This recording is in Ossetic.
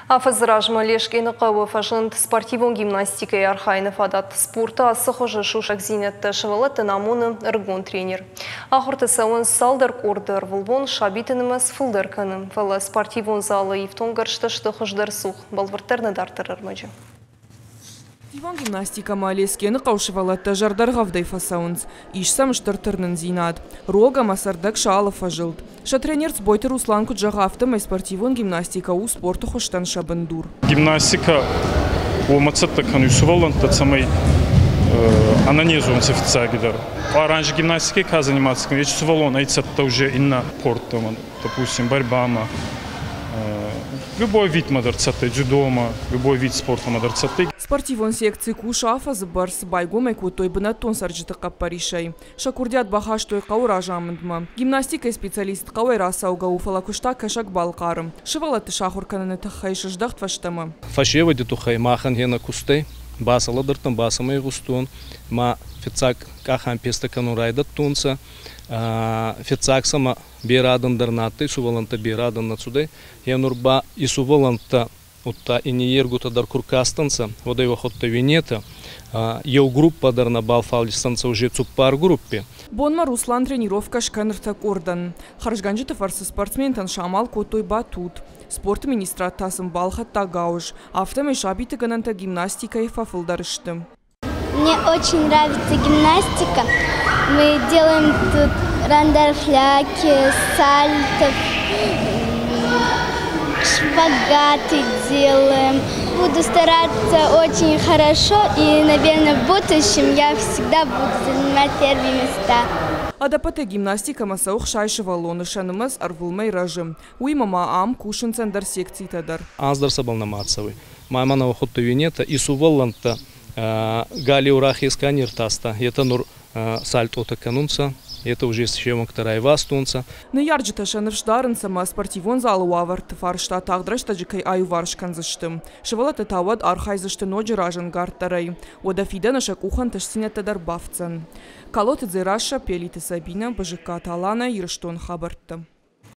Афӕдзы размӕ Лескены хъӕуы фӕзынд спортивон гимнастикӕйы архайыны фадат. Спорты ацы хуызы сусӕгдзинӕдтӕ сывӕллӕттӕн амоны ӕрыгон тренер. Ахуырты цӕуынц цалдӕр къорды, ӕрвылбон сабиты нымӕц фылдӕр кӕны. Фӕлӕ спортивон залы ифтонггӕрзтӕ сты хуыздӕр цух. Бӕлвырддӕр нӕ дарддӕр ӕрмӕджы. Спортивон гимнастикӕмӕ Лескены хъӕуы сывӕллӕттӕ зӕрдӕргъӕвдӕй фӕцӕуынц. Ис сӕм стыр тырнындзинад. Рог ӕмӕ цӕрдӕг сӕ алы фӕзылд. Сӕ тренер Цбойты Руслан куыд зӕгъы, афтӕмӕй спортивон гимнастикӕ у спорты хуызтӕн сӕ бындур. Гимнастикӕ уомӕ цӕттӕ кӕнуй сувӕллӕнттӕ, цӕмӕй ӕнӕнез уонцӕ фиццагидӕр. Къуар анзи гимнастикӕй ка заниматься кӕнуй, еци сувӕллон ӕй цӕттӕ уже иннӕ спорттӕмӕ, допустим, борьбамӕ, любой видмӕ дӕр цӕттӕ, дзюдомӕ, любой вид спортмӕ дӕр цӕттӕ. Спортивон секци кусы афӕдзы бӕрц, байгом ӕй кодтой бынӕттон цӕрджыты хъӕппӕрисӕй. Сӕ курдиат бахастой хъӕуы разамындмӕ. Гимнастикӕйы специалист хъӕуӕй рацӕугӕ у, фӕлӕ куыста Кӕсӕг-Балхъары. Сывӕллӕтты сахуыр кӕныны тыххӕй сыздӕхт фӕстӕмӕ. Фӕсевӕди туххӕй махӕн хе нӕ кустӕй бацӕлӕдӕрдтан, бацӕмӕ игъустон, ма фиццаг къахӕнпестӕ кӕнун райдӕдтонцӕ. Фиццаг сӕмӕ берӕ адӕм дӕр нӕ адтӕй, сувӕллӕнттӕ берӕ адӕм нӕ цудӕй. Е нур ба и сувӕллӕнттӕ удта и ниййергутӕ дӕр ку ркастӕнцӕ, уӕд ӕй уӕхуӕдтӕ уинетӕ. Еу группӕ дӕр нӕбал фӕлдистӕнцӕ уже цуппар группи. Бонмӕ Руслан тренировкӕ скӕны ӕртӕ къордӕн. Хӕрзгӕнджыты фӕрцы спортсментӕн самал кодтой батут. Спорты министрад та сын балхӕдта гауыз. Афтӕмӕй сабиты гӕнӕнтӕ гимнастикӕйы фӕфылдӕр сты. Мне очень нравится гимнастика. Мы делаем тут рандерфляки, сальто, шпагаты делаем. Буду стараться очень хорошо и, наверное, в будущем я всегда буду занимать первые места. Ӕдӕппӕтӕй гимнастикӕмӕ цӕуы 60 сывӕллоны, сӕ нымӕц ӕрвылмӕй рӕзы. Уыимӕ ма ам кусынц ӕндӕр секцитӕ дӕр. Анз дӕр сӕбӕл нӕма цӕуй. Ма мӕнӕ уӕхуӕдтӕ уинетӕ, и сувӕллӕнттӕ галеу рахес ка не ртаста, етӕ нур сальтъотӕ кӕнунцӕ, етӕ уже се уӕнгтӕ райвазтонцӕ. Ныййарджытӕ сӕ ныфс дарынц, ӕмӕ спортивон залы уавӕрты фарста тагъд рӕстӕджы кӕй аиуварс кӕндзысты. Сывӕллӕттӕ та уӕд архайдзысты ноджы разӕнгарддӕрӕй. Уӕдӕ фидӕны сӕ къухы ӕнтыстдзинӕдтӕ дӕр бафтдзӕн. Калоты Дзерассӕ, Пелиты Сабинӕ, Бызыккаты Аланӕ, Ирыстоны хабӕрттӕ.